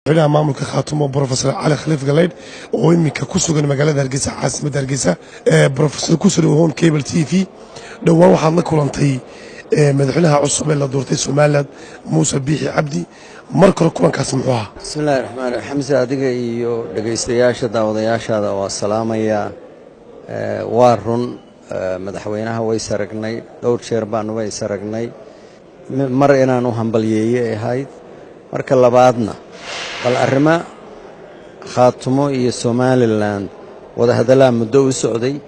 Madaxweynaha maamulka Khaatumo, Professor Cali Khaliif Galaydh, oo iminka ku sugan magaalada Hargeysa, caasimadda Hargeysa. Professor, ku sugan Horn Cable TV, dhowaan waxaad la kulantay madaxweynaha cusub ee la doortay Somaliland, Muuse Biixi Cabdi. Marka hore, kulankaasi muxuu ahaa? Bismillahi raxmaan raxiim. Xamse, adiga iyo dhegaystayaasha, daawadayaashaada waa salaamayaa. Waa run, madaxweynaha way is aragnay, dhowr jeer baanuba is aragnay. Mar inaan u hambalyeeye ahayd, marka labaadna bal arrimo Khaatumo iyo Somaliland wadahadallaa muddo u socday.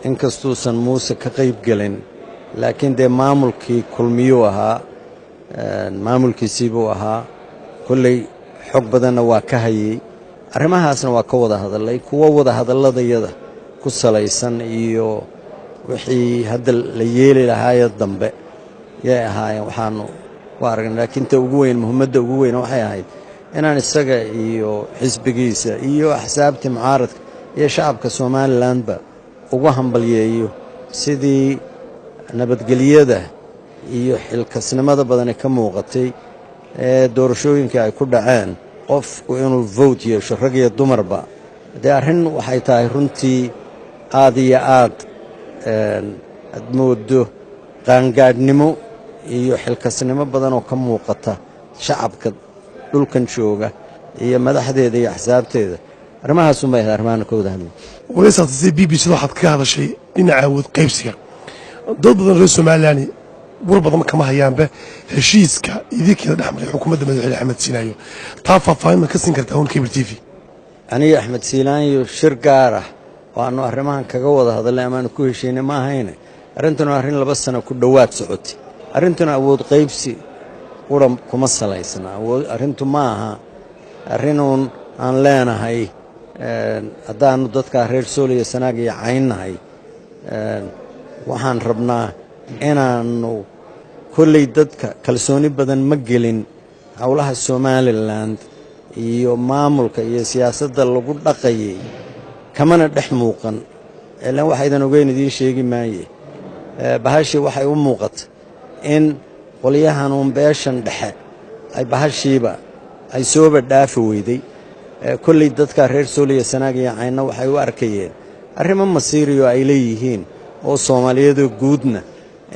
Inkastuusan Muuse ka qayb gelin, laakiin dee maamulkii Kulmiyuu ahaa, maamulkiisiibuu ahaa, kolley xog badanna waa ka hayey. Arrimahaasna waa ka wada hadallay, kuwo wada hadalladayada ku salaysan iyo wixii hadda la yeeli lahaayo dambe yay ahaayeen. Waxaanu ku aragnay, laakiin ta ugu weyn, muhimadda ugu weyn waxay ahayd inaan isaga iyo xisbigiisa iyo axsaabtii mucaaradka iyo shacabka Somalilandba ugu hambalyeeyo sidii nabadgelyada iyo xilkasnimada badani ka muuqatay ee doorashooyinkai ay ku dhaceen, qofku inuu vote yeesho, rag iyo dumarba. Dee arrin waxay tahay runtii aad iyo aad aad moodo qaangaadhnimo iyo xilkasnimo badan oo ka muuqata shacabka dhulkan jooga iyo madaxdeeda iyo axsaabteeda. Arrimahaasunbay ahayd arrimahana ka wada hadlay. Waraysaasise BBC waxaad ka hadashay dhinaca awood qaybsiga. Dad badan reer Somaliland war badan kama hayaanba heshiiska idinkeeda dhex maray xukuumadda madaxweyne Axmed Siinaayo. Taa faahfaahin ma ka siin kartaa Horn Cable TV? Aniga Axmed Siilaanyo shir gaar ah oo aanu arrimahan kaga wada hadalnay amaanu ku heshiinay ma ahayne. Arrintuna arrin 2 sano ku dhowaad socotay. Arrintuna awood qaybsi qura kuma salaysna. Arrintu ma aha arrinuun aan leenahay haddaannu dadkaa reer Sooliya, Sanaag iyo Caynnahay, waxaan rabnaa inaannu kolley dadka kalsooni badan ma gelin howlaha Somaliland iyo maamulka iyo siyaasadda lagu dhaqayay, kamana dhex muuqan. Ilaan waxaydan ogeyn idiin sheegi maaye. Bahashii waxay u muuqata in qolyahanuun beeshan dhexe ay bahashiiba ay sooba dhaafi weyday. Kolley dadka reer Sooliya, Sanaag iyo Caynna waxay u arkayeen arrimo masiiriyo ay leeyihiin oo Soomaaliyadoo guudna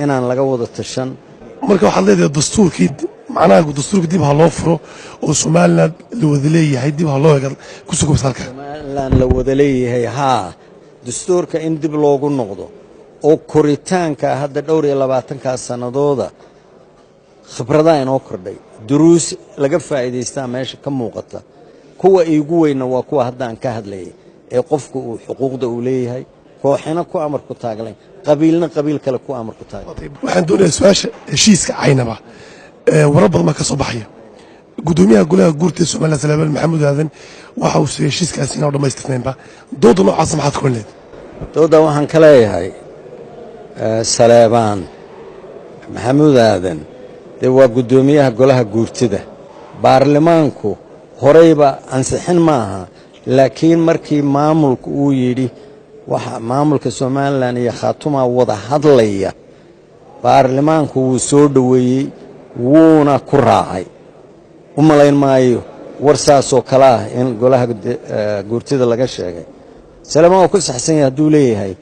inaan laga wada tashan. Marka waxaad leedahay dastuurkii, macnaha dastuurkii dib ha loo furo oo Somaliland la wada leeyahay dib ha loo ega ku sugubsa halka. Somaliland la wada leeyahay, haa, dastuurka in dib loogu noqdo oo koritaanka hadda dhowr iyo labaatankaa sannadooda khibradaa inoo kordhay, duruus laga faa'iidaystaa meesha ka muuqata. Kuwa iigu weynna waa kuwa hadda aan ka hadlayay ee qofku uu xuquuqda uu leeyahay, kooxina ku amar ku taaglayn, qabiilna qabiil kale ku amar ku taaglayn. Waxaan doonayaa su-aasha heshiiska Caynaba. Warar badan baa ka soo baxaya. Guddoomiyaha golaha guurta ee Somaliland, Salaamaan Maxamuud Aadan, waxa uu sheegay heshiiskaasi inaan dhammaystirnaynba. Dooda noocaasa maxaad ku leed? Dooda waxaan ka leeyahay, Saleebaan Maxamuud Aadan dee waa guddoomiyaha golaha guurtida. Baarlamaanku horeyba ansixin maaha, laakiin markii maamulku uu yidhi waxa maamulka Somaliland iyo Khaatuma wada hadlaya, baarlamaanku wuu soo dhoweeyey, wuuna ku raacay. U malayn maayo war saasoo kale ah in golaha guurtida laga sheegay. Saleebaan waa ku saxsan yahay hadduu leeyahay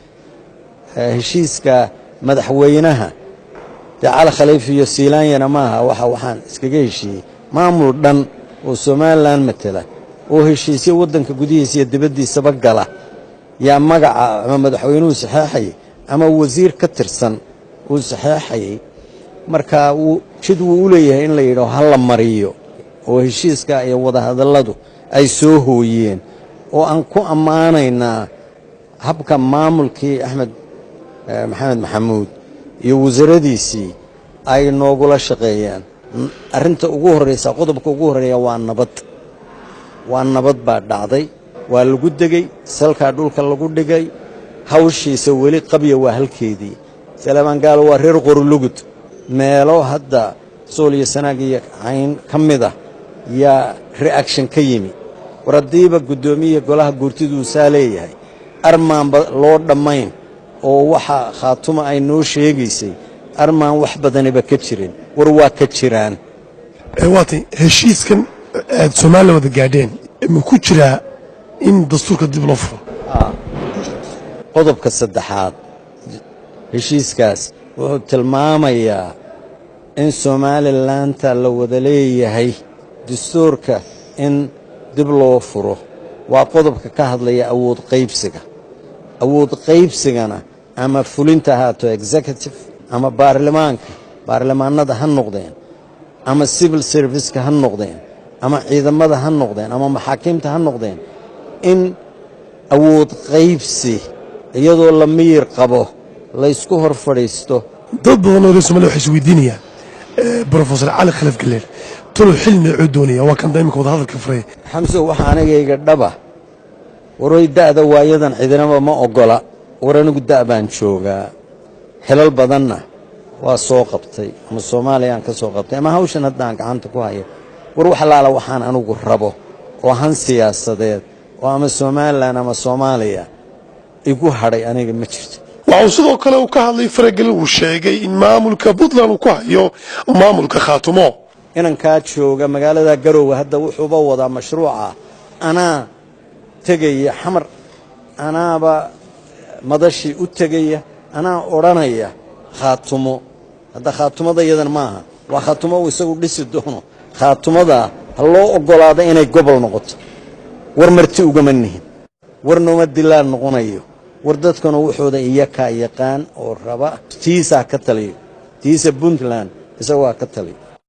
heshiiska madaxweynaha dee Cali Khaliif iyo Siilaanyana maaha. Waxaan iskaga heshiiyey maamul dhan oo Somaliland matela oo heshiisyo waddanka gudihiisa iyo dibaddiisaba gala yaa magaca ama madaxweynuhu saxeexayay ama wasiir ka tirsan uu saxeexayay. Marka wuu jid wuu u leeyahay in la yidhaho ha la mariyo oo heshiiska iyo wadahadalladu ay soo hooyeen, oo aan ku ammaanaynaa habka maamulkii Axmed Maxamed Maxamuud iyo wasaradiisii ay noogula shaqeeyeen. Arrinta ugu horreysa, qodobka ugu horreeya waa nabad. Waa nabad baa dhacday, waa lagu degey, salkaa dhulka lagu dhigay. Hawshiisa weli qabya waa halkeedii. Saleebaan Gaalo waa reer Qorulugud, meelo hadda Sool iyo Sanaag iyo Cayn ka mid ah yaa reaction ka yimi. War haddiiba guddoomiya golaha guurtiduu saa leeyahay, armaanba loo dhammayn oo waxa Khaatuma ay noo sheegaysay armaan wax badaniba ka jirin. War waa ka jiraan. Waatay heshiiskan. Aad Somalilan wada gaadheen ma ku jiraa in dastuurka dib loo furo? Qodobka saddexaad heshiiskaas wuxuu tilmaamayaa in Somalilandta la wada leeyahay dastuurka in dib loo furo. Waa qodobka ka hadlaya awood qaybsiga. Awood qaybsigana ama fulinta haato, executive, ama baarlamaanka, baarlamaanada ha noqdeen, ama civil serviceka ha noqdeen, ama ciidamada ha noqdeen, ama maxaakiimta ha noqdeen, in awood qaybsi iyadoo la miyir qabo laysku hor fadhiisto. Dad badan oo reer Somalia waxay isweydiinayaan, Professor Cali Khalif Galeydh talow xil noocuu doonaya? Waa kan da imika wadahadalka furay. Xamso, waxa anigayga dhaba waroy da'da waayadan cidinaba ma oggola. War anigu da' baan joogaa, xilal badanna waa soo qabtay, ama Soomaaliyaan ka soo qabtay ama hawshan haddaan gacanta ku hayo. War wax laala waxaan anigu rabo oo han siyaasadeed oo ama Somaliland ama Soomaaliya igu hadhay aniga ma jirto. Waxa uu sidoo kale uu ka hadlay faragelin uu sheegay in maamulka Puntland uu ku hayo maamulka Khaatumo. Inankaa jooga magaalada Garowe hadda wuxuuba wadaa mashruuca anaa tegaya Xamar, anaaba madashii u tegaya, anaa odhanaya Khaatumo. Hadda Khaatumada iyadan maaha, waa Khaatumo uu isagu dhisi doono. Khaatumada ha loo oggolaado inay gobol noqoto. War marti ugama nihin, war nooma dilaan noqonayo. War dadkuna wuxuuda iyakaa yaqaan oo raba tiisaa ka taliyo, tiisa Puntland isagoo ka taliyo.